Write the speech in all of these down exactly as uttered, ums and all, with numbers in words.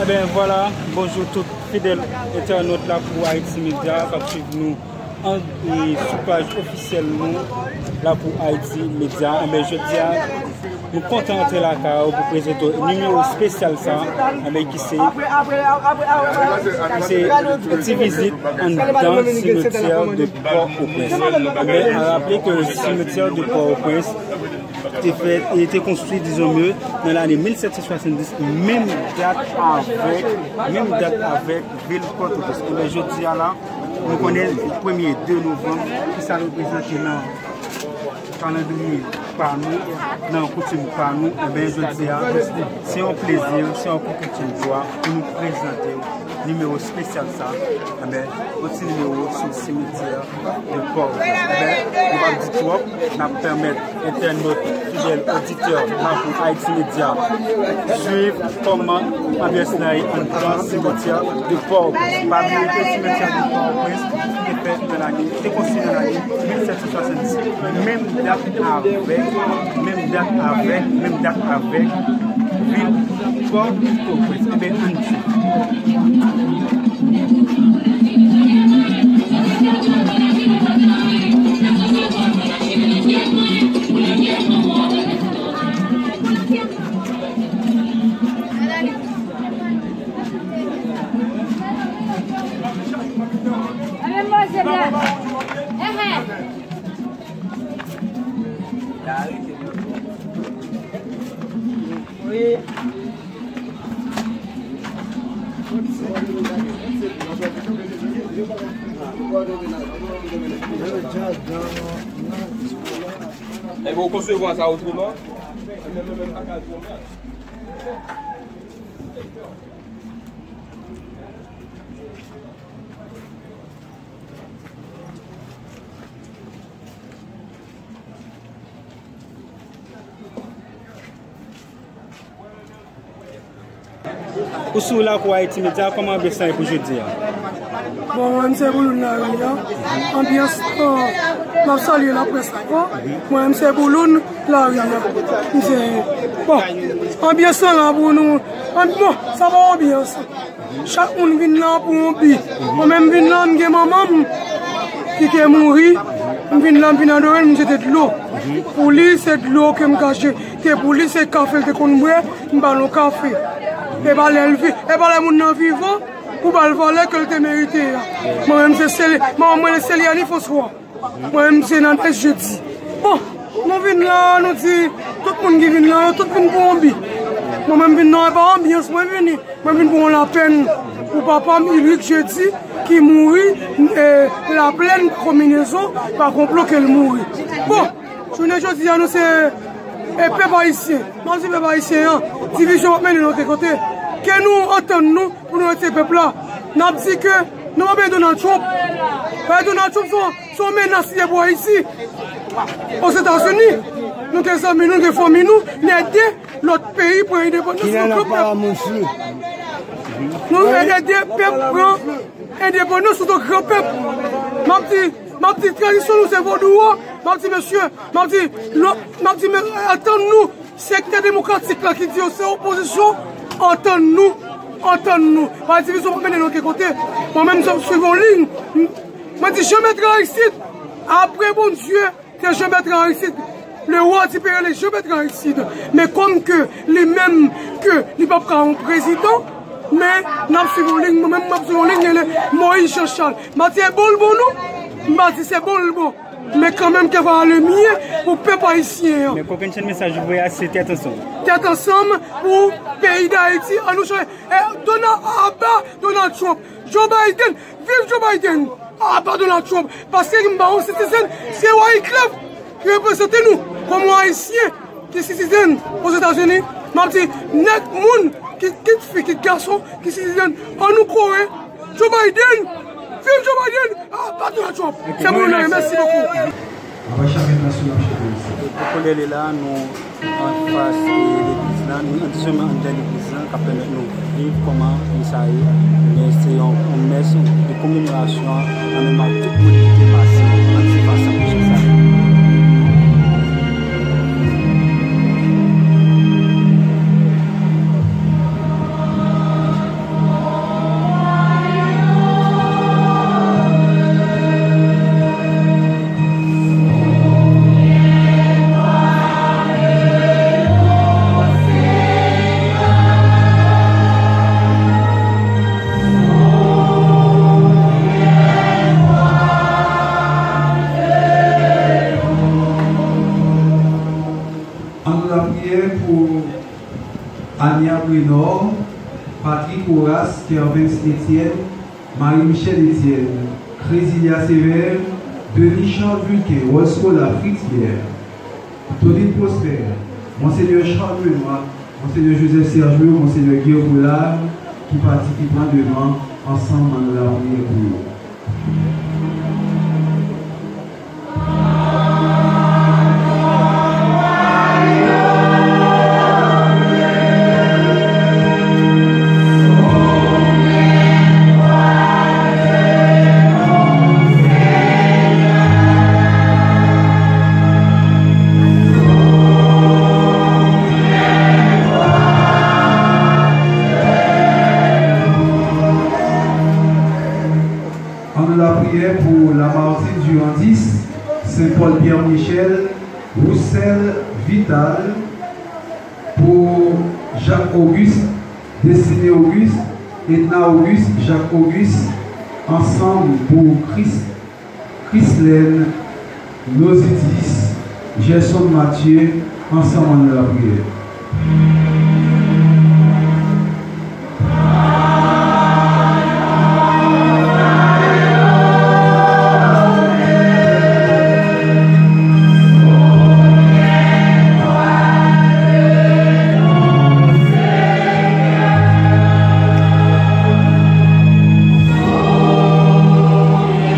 Ben vwala, bonjou tout fidèl entènot Lapou Haiti Media k ap swiv nou an, e, sou paj ofisyèl nou, Lapou Haiti Media. Enben, jodi a, nou kontan antre lakay ou pou prezante w nimewo espesyal sa, enben, ki se, ki se ti vizit anndan simetyè de Pòtoprens. Enben, a raple ke simetyè de Pòtoprens te fèt, e te konstwi, dizon mye, nan lane mil sèt san swasanndis, menm dat avèk, menm dat avèk vil Pòtoprens. Enben, jodi a la, nou konnen premye de novanm, ki sa reprezante nan kalandriye pa nou, nan koutim pa nou, enben, jodi a, se yon plezi, se yon konpetyon jwa pou nou prezante w nimewo espesyal sa, enben, yon ti nimewo sou simetyè de Pòtoprens. Enben, nou p ap di twòp, n ap pèmèt entènot, fidèl oditè Lapou Haiti Media swiv kòman anbyans la ye anndan simetyè de Pòtoprens. Pa bliye ke simetyè de Pòtoprens te fèt nan lane, te konstwi nan lane mil sèt san swasanndis, menm dat avèk, menm dat avèk, menm dat avèk vil Pòtoprens. Enben, ann swiv. Ebyen, ou konsevwa sa otreman? Ou sou Lakou Ayiti Medya, kòman anbyans lan ye pou jodi a? Bon, mwen menm se Bouloun lari a. Anbyans, euh, m ap salye laprès la. Bon, mwen menm se Bouloun lari a. M se, bon, anbyans lan la pou nou. An-, bon, sa pa anbyans. Chak moun vin la pou yon bi. Mwen menm vin la, m gen manman m ki te mouri. M vin la, m vin adore l, m jete dlo. Pou li, se dlo ke m ka jete pou li, se kafe l te konn bwè, m ba l yon kafe. E pa lè l vi-, e pa lè moun nan vivan, pou ba l valè ke l te merite a. Mwen menm se Seli-, manman mwen se Seliani François. Mwen menm se Nadège Jeudi. Bon, nou vin la, nou di, tout moun ki vin la, yo tout vin pou yon bi. Mwen menm vin la, e pa anbyans mwen vini. Mwen vin pou yon lapèn pou papa m, Ulric Jeudi, ki mouri, e, Laplèn, konbinezon, pa konplo ke l mouri. Bon, jounen jodi a, nou se, e, pèp ayisyen. M ap di pèp ayisyen an, divizyon p ap mennen n okenn kote. Ke nou antann nou pou nou retire pèp la. N ap di ke nou pa bezwen Donald Trump. Paske Donald Trump se yon, se yon menas li ye pou Ayiti. Ozetazini, nou gen zanmi nou, nou gen fanmi nou, n ede lòt peyi pran endepandans sou gran pèp. Nou ede pèp pran endepandans sou gran pèp. M ap di, m ap di tradisyon nou se vodou a. M ap di mesye, m ap di, lò-, m ap di, men, antann nou. Sektè demokratik la ki di yo se opozisyon, antann nou, antann nou. Pa divizyon p ap mennen n okenn kote. Mwen menm, m swiv yon liy. M-, mwen di Jean Bertrand Aristide, apre Bondye, se Jean Bertrand Aristide. Le roi du Pérel, Jean Bertrand Aristide. Men kòm ke li menm, ke li p ap ka yon prezidan, men n ap swiv yon liy, mwen menm, m ap swiv yon liy, rele Moïse Jean Charles. M pa di e bò l bon non, m pa di se bò l bon. Men kanmenm, ke va ale mye pou pèp ayisyen an. Men kokennchenn mesaj ou voye a, se tèt ansanm. Tèt ansanm pou peyi Dayiti. An nou chanje. E, Donald, aba Donald Trump. Joe Biden, viv Joe Biden. Aba Donald Trump. Paske m pa yon citizen, se Wyclef ki reprezante nou kòm yon ayisyen ki citizen Ozetazini. M ap di, nèg moun, kit, kit fi, kit gason, ki citizen, an nou kore Joe Biden. Viv Joe Biden. Ah, pa Donald Trump. Ok, se moun nan, mèsi bokou. Apre chak entèvansyon, n ap chante ansanm. Pou kounye a la, nou anfas, e, legliz la, nou an ti chemen anndan legliz la, k ap pèmèt nou viv kòman misa ye. Men se yon, yon mès de komemorasyon an memwa tout moun ki te pase. Ann swiv ansanm mesaj sa. Renor, Patrick Horace, Kervens Etienne, Marie Michelle Etienne, Crésilia Sévère, Denis Charles Vulcain, Rolscola Fritz Pierre, Tony Prosper, Monseigneur Charles Benoît, Monseigneur Joseph Sergio, Monseigneur Guy Pollard, ki pati, ki pran devan, ansanm ann lapriyè pou yo. Ann lapriyè pou Lamartine Durandis, Saint Paul Pierre Michel, Roussel Vital, pou Jacques Auguste, Destiné Auguste, Edna Auguste, Jacques Auguste, ansanm pou Chris, Chrislène, Nozidis, Gerson Mathieu, ansanm ann lapriyè.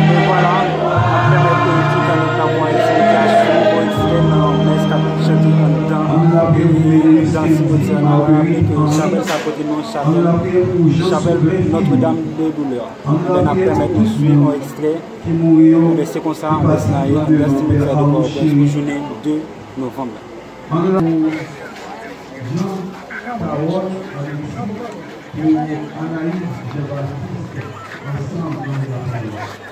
E vwala, apre mèt etid an nou t ap wè yon ti yon ekstrè nan mès k ap chante anndan, e, dans Odian an, e, chapèl sa kote nou, chapèl, chapèl Notre-Dame de Douleur. Lè n ap pèmèt nou swiv yon ekstrè, e se konsa mès la ye anndan simitè de Pòdpès pou jounen de novanm la. Ann la pou Jean Carole Alexis pou Anaïs Jean-Baptiste ansanm nan lapriyè.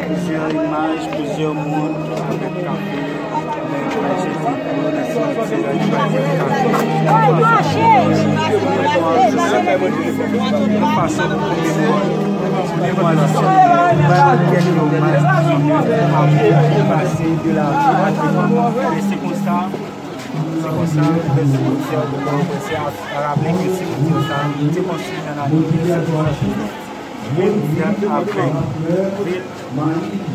Plizyè imaj, plizyè moun avèk kafe, men imaj yo nan simitye a, imaj yo nan kafe. Yon fason pou komemore, komemore kèk imaj ki pase de lavi a devan. E se konsa, Se konsa, lè simitye a te kòmanse a raple ke simitye sa a te konstwi nan lane mil sèt san sèt, menm dat avèk vil Pòdpè.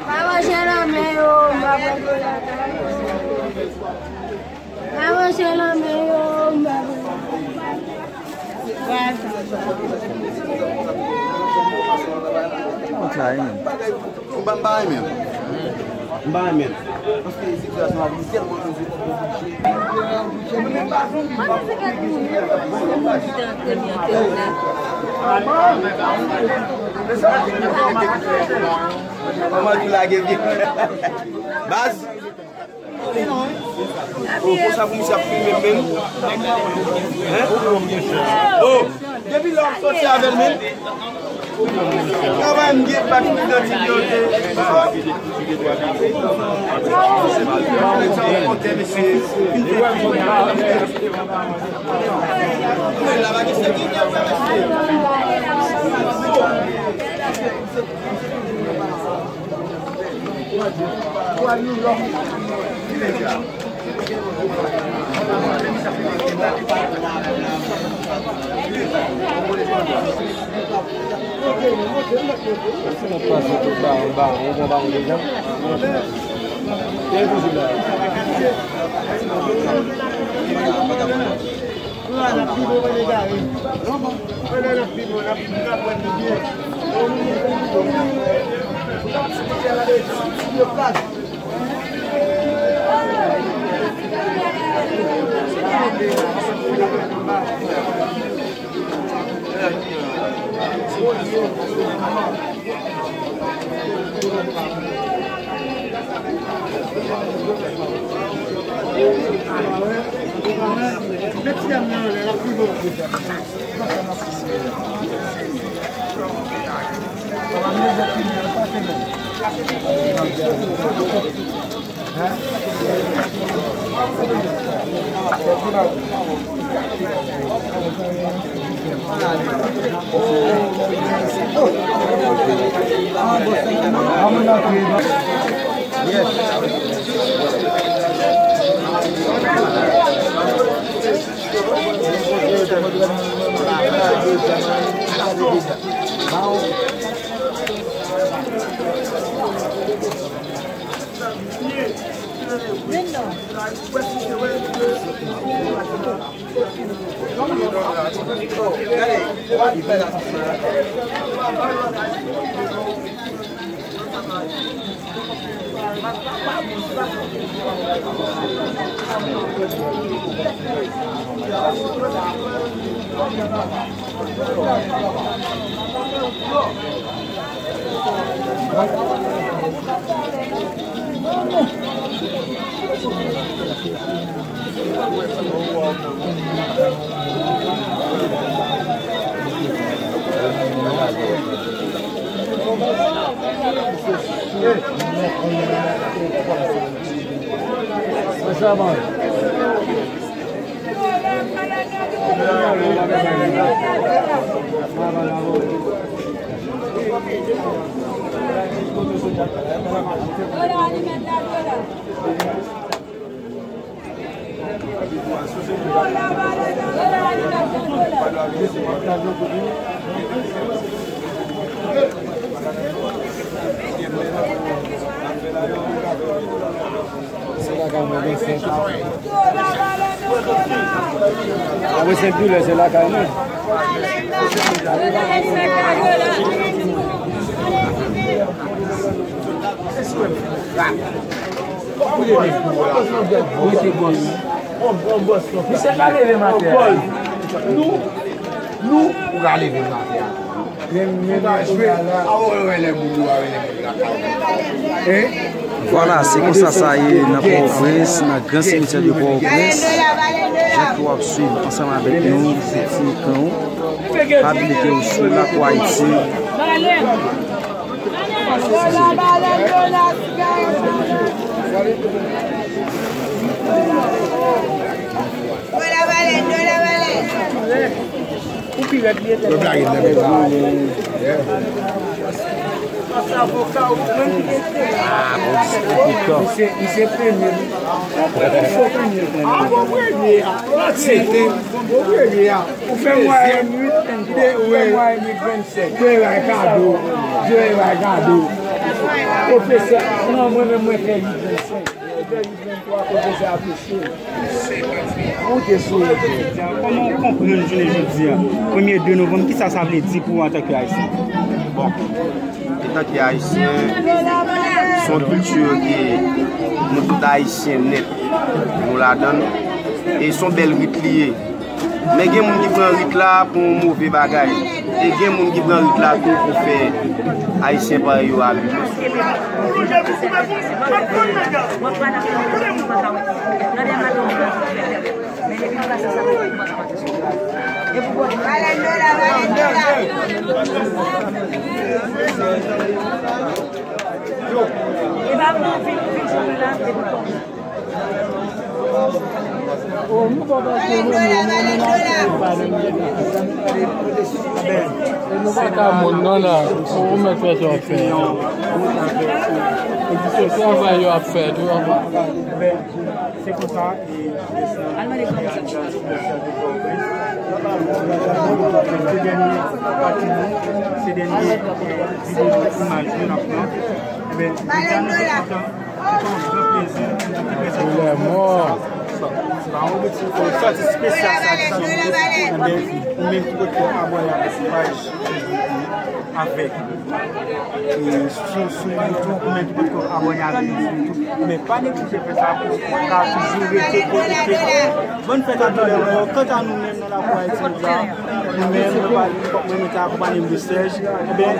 Pa manje nan men yo, m pa pran dlo lakay. Pa manje nan men yo, m pa pran. Kont la, e menm. M pa, m pa renmen. M pa renmen. Paske sitiyasyon a vin tèlman oblije. Manman tou lage vye. Baz. Oh, konsa pou misye ap filme m menm? Hein? Oh, depi lè w ap sòti avè l menm? Travay m gen bak m idantifye yo te. Lè n ap pi bon, n ap pi bon, n ap pi bon, n ap pran li byen. Se lakay mwen gen senk. Apre senk doulè, se lakay mwen. Misye ka leve m atè a. Nou, nou, ou ka leve m atè a. Ou ka jwe. Awo, wè lè moun yo, wè lè moun lakay. Hein? Vwala, se konsa sa ye nan Pòtoprens, nan gran simityè de Pòtoprens. Jan ke w ap swiv ansanm avèk nou sou ti ekran w. Pa bliye ke w sou Lakou Ayiti. Ou pi rèd li ye tèlman. Yo blage nèg la. Misye, misye premye. Misye premye. Ah, bon premye a. Bon premye a. Ou fè mwayèn uit, ou fè mwayèn uit vennsenk. Jere bay kado. Jere bay kado. Pwofesè, non, mwen menm mwen fè uit vennsenk. Mwen fè uit venntwa, pwofesè apresye. Ou te sou. Kòman w konprann jounen jodi a, premye de novanm, kisa sa vle di pou ou antanke Ayisyen? Bon, antanke Ayisyen, se yon kilti ke nou tout Ayisyen nèt, nou ladan l. E se yon bèl rit li ye. Men gen moun ki pran rit la pou yon move bagay. E gen moun ki pran rit la tou pou fè Ayisyen parèy yo abitye. Se pa moun non la, ou mèt fè sa w ap fè. Se travay yo ap fè tou. Se konsa, e, se dènye pati nou, se dènye, e, videyo imaj nou n ap pran. Ebyen, jodi a nou te kontan, se te yon gran plezi pou nou te prezante nou sa. Se pa yon sòti espesyal sa ki sa nou te, ebyen, ou menm ki potko abòne avèk paj Facebook nou avèk, e, sou, sou YouTube, ou menm ki potko abòne avèk nou sou YouTube, men pa neglije fè sa pou w ka toujou rete konekte. Bòn fèt a tou lè mò. Kanta nou menm, Lakou Ayiti Media, nou menm, nou pa, mwen, mwen te akonpanye m de Serge. Ebyen,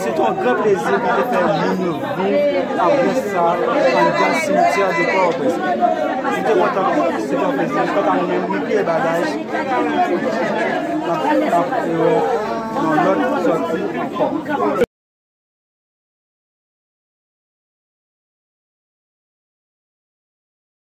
se te yon gran plezi pou te fè moun yo viv anbyans sa anndan simityè de Pòtoprens. Nou te kontan, se te yon plezi. Kanta nou menm, nou pliye bagay. N ap, n ap, e, wè nan lòt sòti ankò.